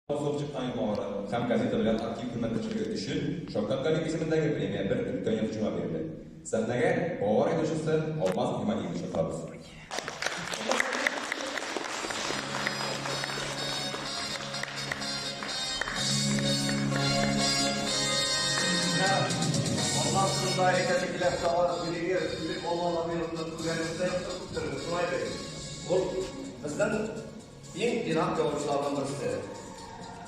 Басылып чыккан язмалары һәм газета белән актив хезмәттәшлеге өчен Шәүкәт Галиев исемендәге премия бер өлкән язучыга бирелде. Сәхнәгә балалар язучысы Алмаз Иманиевны чакырабыз. Алмаз турында әйтәсе килә, тагын бирегез, Алмаз абыебызны күргәнебездә күптер, шулай бит. Ул безнең Иң тыйнак язучыларның берсе.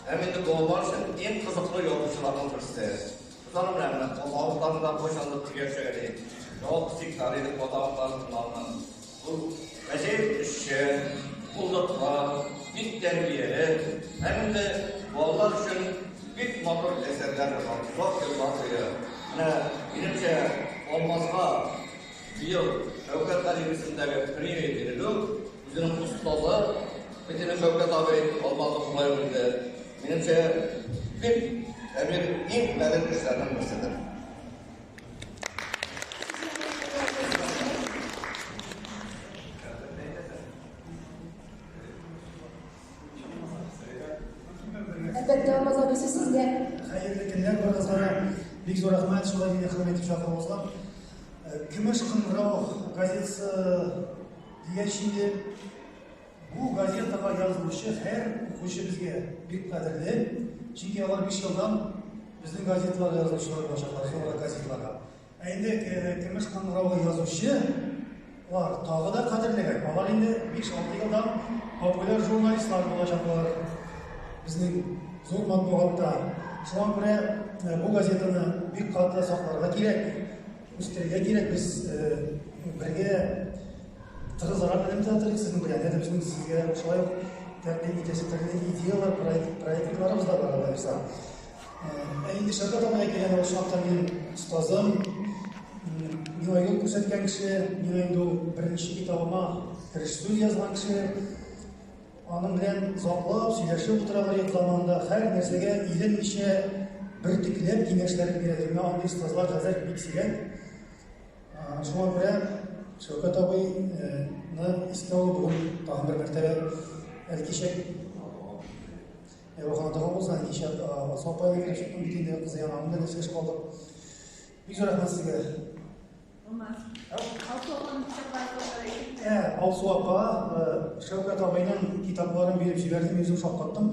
Һәм инде балалар өчен иң кызыклы язучыларның берсе. Без аның белән менә Казахларны да кайчандыр бергә эшләгән идек. Җавап секретаре идек Казахларның. Ул гаҗәеп эшчән, булдыклы, бик тәрбияле һәм инде балалар өчен бик матур әсәрләр язган озак еллар буе. Менә, минемчә, Алмазга быел Шәүкәт Галиев исемендәге премия бирелү Үзенең остазы, бит инде Шәүкәт абый Алмазов шулай ук инде, минемчә, бик Әмир иң гадел кешеләрнең берседер. Әлбәттә, Алмаз абый, сүз сезгә. Хәерле көннәр барыгызга да. Бик зур рәхмәт, шулай мине хөрмәт итеп чакыруыгызга. Көмеш кыңгырау газетасы Дигәч инде, бу газетага язылучы һәр укучы безгә бик кадерле, чөнки алар 5 елдан безнең газеталарга язылучылар булачаклар, зуррак газеталарга. Ә инде Көмеш кыңгырауга язучы лар тагы да кадерлерәк. Алар инде 5-6 елдан популяр журналистлар булачаклар безнең зур матбугатта. Шуңа күрә бу газетаны бик каты сакларга кирәк. Үстерергә кирәк, без бергә тыгызрак элемтә торыйк сезнең белән. Әле безнең сезгә шулай ук тәкъдим итәсе төрле идеялар, проектларыбыз да бар, Алла бирса. Ә инде Шәүкәт абыйга килгәндә, ул чынлап та минем остазым, миңа юл күрсәткән кеше, миңа инде ул беренче китабыма кереш сүз язган кеше. Аның белән озаклап сөйләшеп утыралар идек заманында, һәр нәрсәгә иренмичә, бөртекләп киңәшләрен бирә иде. Менә андый остазлар хәзер бик сирәк. Шуңа күрә Шәүкәт абыйны искә алу бүген тагын бер мәртәбә әле кичә Әйвахана тагын булса, кичә Алсу апай белән килеп чыктым бит инде, кызы янына аның белән дә сөйләшеп алдык. Бик зур рәхмәт сезгә. Ә, Алсу апа, Шәүкәт абыйның китапларын биреп җибәрде, мин үзем шаккаттым.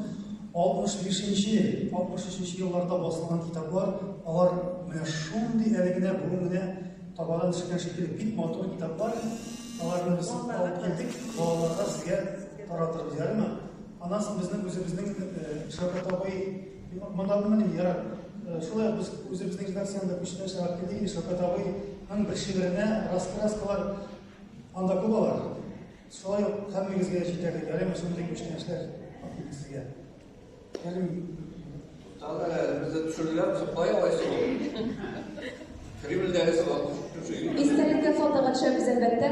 65-нче, 63-нче елларда басылган китаплар, алар менә шундый әле генә бүген генә табадан төшкән шикелле бик матур китаплар. Аларны без алып килдек, балаларга сезгә таратырбыз, ярыймы? Аннан соң безнең үзебезнең Шәүкәт абый Монда менә ярар. Шулай ук без үзебезнең редакциядән дә күчтән чыгарып килдек инде Шәүкәт абыйның бер шигыренә раскраскалар анда күп алар. Шулай ук һәммәгезгә җитәрлек. Ярыймы шундый күчтәнәчләр алып килдек сезгә. Ярыймы? Туктале әле, безне төшерделәр, кая алайсы ул? Кремльдәге сыман төшерде. Истәлеккә фотога төшәбез, әлбәттә.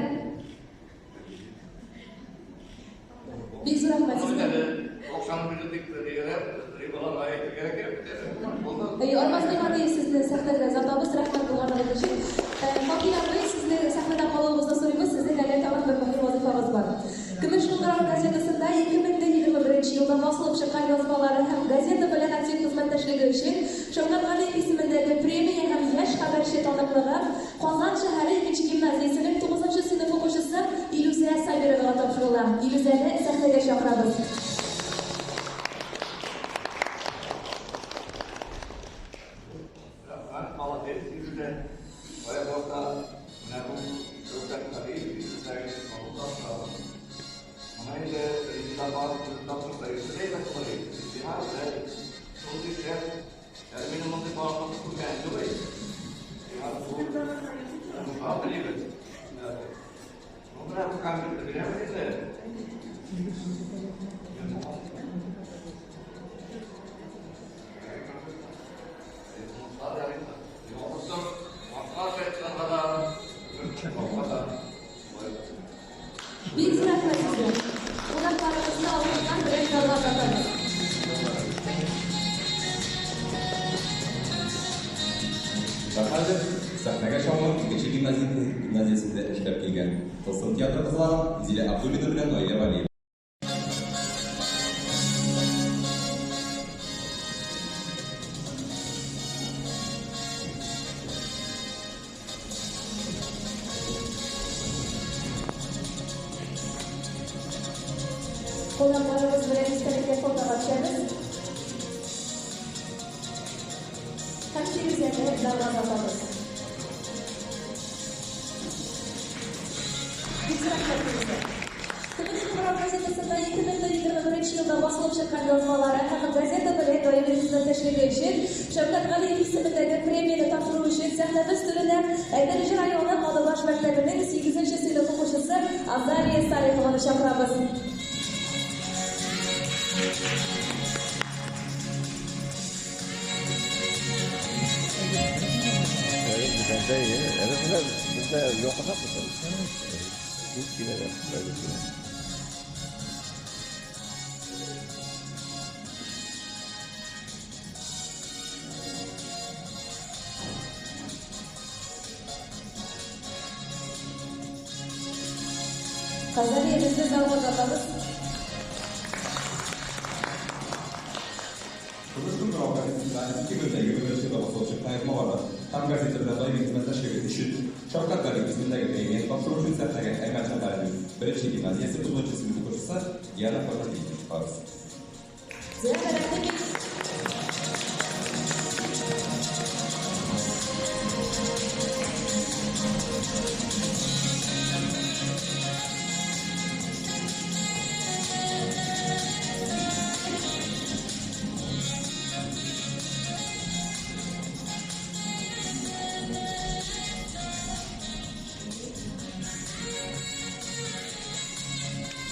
Бик зур рәхмәт сезгә. Акчаны бирде дип дигәннәр, балага әйтергә кирәк бит әле. Булды. Әйе, Алмаз Нигъмәтиев сезне сәхнәдә озатабыз, рәхмәт булганыгыз өчен. Факил абый, сезне сәхнәдә калуыгызны сорыйбыз, сезнең әле тагын бер мөһим вазыйфагыз бар. Көмеш кыңгырау газетасында 2021 елда басылып чыккан язмалары һәм газета белән актив хезмәттәшлеге өчен Шәүкәт Галиев исемендәге премия һәм Яшь хәбәрче таныклыгы Казан шәһәре икенче гимназиясенең тугызынчы сыйныф укучысы Илүзә Сабировага тапшырыла. Илүзәне сәхнәгә чакырабыз. Рәхмәт, молодец, Илүзә. Бая башта менә бу Шәүкәт Галиев исемендәге алып тапшырабыз. Моны инде Резеда апа тапшырса, иртә дә әйбәт булыр иде. Сиңа шундый шәп Әле минем мондый балаклыкны күргәнем юк иде. Сиңа бу уңышлар телибез. Ну, менә бу конфетны бирәбез инде. Уңышлар ярыймы? Югалтсың, башка шайтанга да, бер да. Бик зур рәхмәт сезгә. Кунакларыбызны алкышлар белән залга озатабыз. Ә хәзер сәхнәгә Чаллы икенче гимназиясендә эшләп килгән Тылсым театры кызлары Зилә Абдуллина белән Наилә Вәлиева. чыгып залга озатабыз. Бик зур рәхмәт сезгә. Көмеш кыңгырау газетасында 2021 елда басылып чыккан язмалары һәм газета белән даими хезмәттәшлеге өчен Шәүкәт Галиев исемендәге премияне тапшыру өчен сәхнәбез түренә Әгерҗе районы Кадыбаш мәктәбенең сигезенче сыйныф укучысы Азалия Салихованы чакырабыз. Азалия, безне залга озатабыз. Көмеш кыңгырау газетасында 2021 елда басылып чыккан язмаларда һәм газета белән даими хезмәттәшлеге өчен Шәүкәт Галиев исемендәге премияне тапшыру өчен сәхнәгә Әлмәт шәһәренең беренче гимназиясе тугызынчы сыйныф укучысы Диана Фәхретдинова чыгарабыз. Диана, рәхим ит.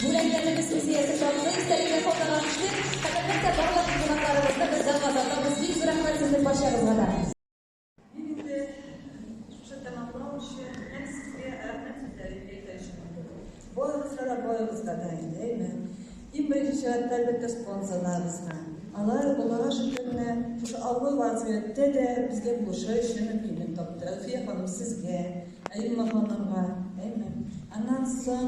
Бүләкләребез үз иясе тапты, истәлекле фотога төштек. Һәм, әлбәттә, барлык кунакларыбызны без залга озатабыз. Бик зур рәхмәт сезнең барчагызга да. Мин инде шушы тәмамлау өчен һәм сезгә рәхмәт сүзләре әйтә өчен. Барыгызга да, барыгызга да инде, әйме? Иң беренче чиратта, әлбәттә, спонсорларыбызга. Алар, Аллага шөкер, менә шушы авыр вазгыятьтә дә безгә булышыр өчен мөмкинлек тапты. Әлфия ханым, сезгә, Римма ханымга, әйме? Аннан соң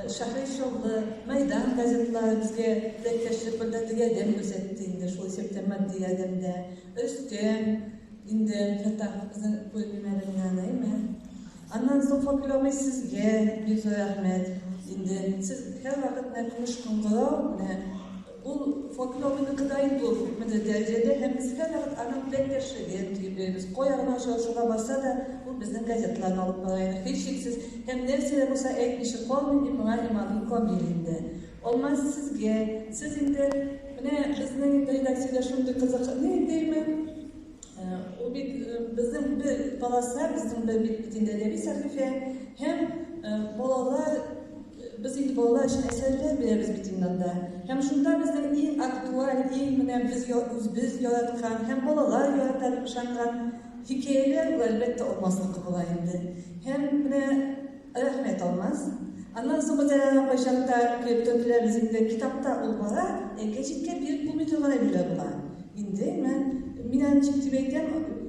Шәһри Чаллы, Мәйдан газетлары безгә теләктәшлек белдерде, ярдәм күрсәтте инде, шул исәптән матди ярдәм дә. Рөстәм инде Фәттахов безнең күрмәләреннән, әйме? Аннан соң Факил абый, сезгә бик зур рәхмәт. Инде сез һәрвакыт менә көмеш кыңгырау, менә ул Факил абыйныкы да инде ул күпмедер дәрәҗәдә, һәм без һәрвакыт аның теләктәшлеген тоеп йөрибез. Кая гына очрашуга барса да, ул безнең газеталарны алып бара иде, һичшиксез. Һәм нәрсә дә булса әйтмичә калмый, мин моңа иманым камил инде. Алмаз, сезгә, сез инде, менә безнең инде редакциядә шундый кызык ни димме, ул бит безнең бер полоса, безнең бер бит бит инде әдәби сәхифә, һәм балалар, без инде балалар өчен әсәрләр бирәбез бит инде анда. Һәм шунда безнең иң актуаль, иң менә без үзебез яраткан һәм балалар ярата дип ышанган хикәяләр, ул әлбәттә Алмазныкы була инде. Һәм менә рәхмәт, Алмаз. Аннан соң без әле кайчакта килеп төртеләбез инде, китапта ул бара, ә гәҗиткә биреп булмый торган әйберләр була. Инде мен, мин аны ничек дип әйтәм,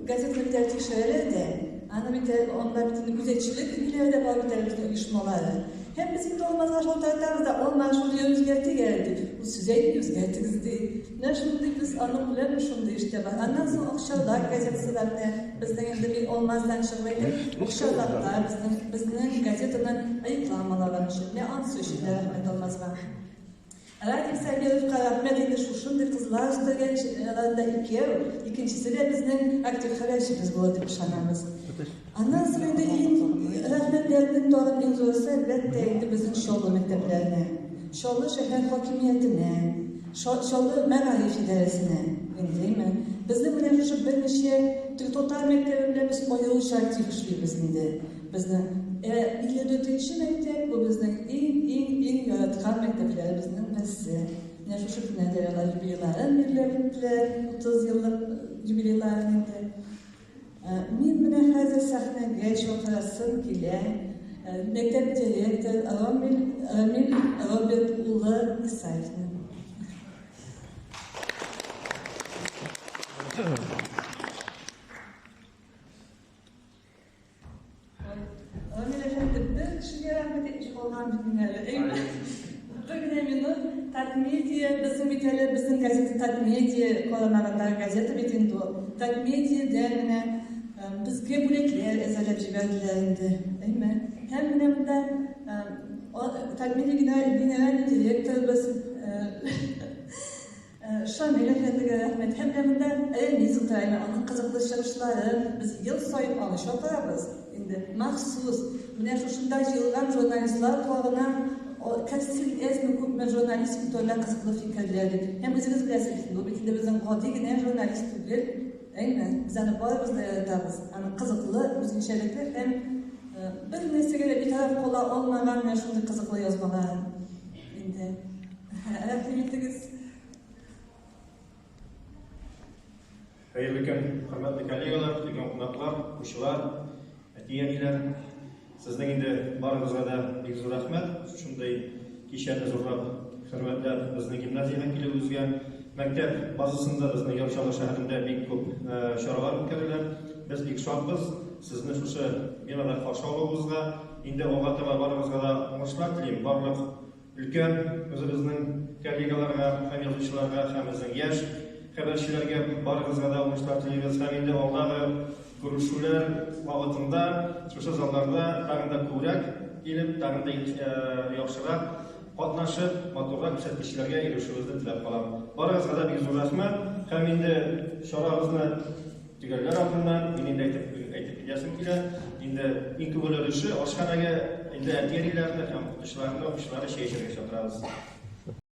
газетаны бит әле тикшерәләр дә, аны бит әле, анда бит инде күзәтчелек ниләре дә бар бит әле безнең оешмалары. Һәм без инде Алмазга шалтыратабыз да, Алмаз, шундый үзгәртик әле дип. Ул сүз әйтми, үзгәртегез ди. Менә шундый без аның белән шундый эштә бар. Аннан соң Акчарлак газетасы да менә безнең инде мин Алмаздан чыгып әйтәм, Акчарлакта безнең безнең газетаны рекламалаган өчен. Менә анысы өчен дә рәхмәт Алмазга. Радик Сабировка рәхмәт инде шушындый кызлар үстергән өчен, алар да икәү, икенчесе дә безнең актив хәбәрчебез булыр дип ышанабыз. Аннан соң инде иң рәхмәтләрнең тагын иң зурысы, әлбәттә, инде безнең Чаллы мәктәпләренә, Чаллы шәһәр хакимиятенә, Чаллы мәгариф идарәсенә, инде, безнең менә шушы берничә татар мәктәбе белән без аеруча актив эшлибез инде. Безнең 54 нче мәктәп, бу безнең иң, иң, иң яраткан мәктәпләребезнең берсе. Менә шушы көннәрдә алар юбилейларын билгеләп үттеләр, 30 еллык юбилейларын инде. Мин менә хәзер сәхнәгә чакырасым килә мәктәп директоры Рамил, Рамил Роберт улы Исаевны. Рамил әфәнде, бер кешегә рәхмәт әйтмичә калган бит мин әле. Әйме? Бер генә минут. Татмедиа, безнең бит әле, безнең газета Татмедиа карамагындагы газета бит инде ул. Татмедиадән менә безгә бүләкләр әзерләп җибәрделәр инде. Әйме? Һәм менә монда Татмедиа генеральный директорыбыз. Шамил әфәндегә рәхмәт. Һәм дә монда Рәмис утыра, аның кызыклы чыгышлары. Без ел саен аны чакырабыз. Инде махсус менә шушында җыелган журналистлар колагына керсен әзме күпме журналистика турында кызыклы фикерләр дип. Һәм үзегез беләсез бит, бу бит инде безнең гади генә журналист түгел. Әйме, без аны барыбыз да яратабыз. Аның кызыклы, үзенчәлекле һәм бер нәрсәгә дә битараф кала алмаган менә шундый кызыклы язмалар. Инде рәхим итегез. Хәерле көн, хөрмәтле коллегалар, килгән кунаклар, укучылар, әти-әниләр. Сезнең инде барыгызга да бик зур рәхмәт. Шушындый кичәне зурлап, хөрмәтләп безнең гимназиягә килүегезгә. Мәктәп базасында безнең Яр Чаллы шәһәрендә бик күп чаралар үткәрелә. Без бик шатбыз сезне шушы бинада каршы алуыбызга. Инде алга таба барыгызга да уңышлар телим. Барлык Өлкән үзебезнең коллегаларга һәм язучыларга һәм безнең яшь хәбәрчеләргә барыгызга да уңышлар телибез һәм инде алдагы күрешүләр вакытында шушы залларда тагын да күбрәк килеп, тагын да яхшырак катнашып, матуррак күрсәткечләргә ирешүебезне теләп калам. Барыгызга да бик зур рәхмәт һәм инде чарабызны Төгәлләр алдыннан мин инде әйтеп, әйтеп китәсем килә. Инде иң күңелле өлеше ашханәгә инде әти-әниләрне һәм укытучыларны, укучыларны чәй эчәргә чакырабыз.